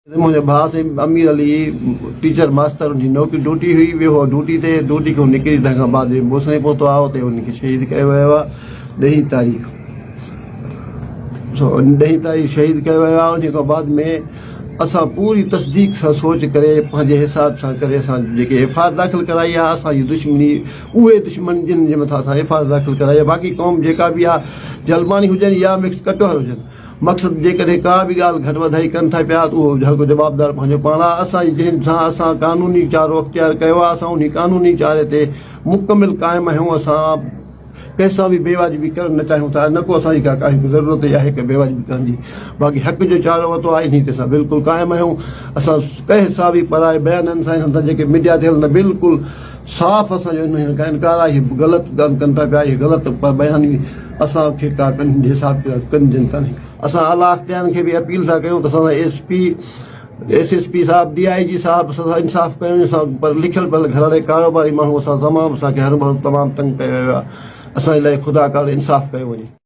منهنجو ڀاء سائين امير علي ٽيچر ماستر ان جي نوڪري ڊوٽي هئي ويو هو ڊوٽي تي ڊوٽي کان نڪري تنهن کان بعد موسڻي پهتو آهي اتي ان کي شهيد ڪيو ويو آهي ڏهين تاريخ سو ڏهين تاريخ شهيد ڪيو ويو آهي ان کان بعد ۾ اسان پوري تصديق سان سوچ ڪري پنهنجي حساب سان ڪري اسان جيڪي ايف I R داخل ڪرائي آهي اسان جي دشمني اهي دشمن جن جي مٿان اسان ايف I R داخل ڪرائي آهي باقي قوم جيڪا به آهي جلماني هجن يا مڪس ڪٽوهر هجن مقصد جيڪڏهن ڪا به ڳالهه گهٽ وڌائي ڪن ٿا پيا ته اهو هر ڪو جوابدار پنهنجو پاڻ آهي. اسان جي جنهن سان اسان قانوني چارو اختيار ڪيو آهي اسان انهي قانوني چاري تي مڪمل قائم آهيون اسان ڪنهن سان به بي واجبي ڪرڻ نه چاهيون ٿا نه ڪو اسان جي ڪا ڪا ضرورت ئي آهي ڪا بي واجبي ڪرڻ جي باقي حق جو چارو ورتو آهي انهي تي اسان بلڪل قائم آهيون اسان ڪنهن سان به پرائي بيانن سان انهن سان جيڪي ميڊيا تي هلن ٿا بلڪل صاف اسان جو انهن کان انڪار آهي اهي غلط ڪم ڪن ٿا پيا اهي غلط بياني اسان کي ڪا ڪن جي حساب ڪتاب ڪن جن ڪانهي اسان اعليٰ اختيارن کي به اپيل ٿا ڪيون ته اسان سان S P S S P صاحب ڊي I جي صاحب اسان سان انصاف ڪيو وڃي اسان پر لکيل پڙهيل گهراڻي ڪاروباري ماڻهو اسان تمام اسان کي هروڀرو تمام تنگ ڪيو ويو آهي اسان جي لاء خدا ڪارڻ انصاف ڪيو وڃي.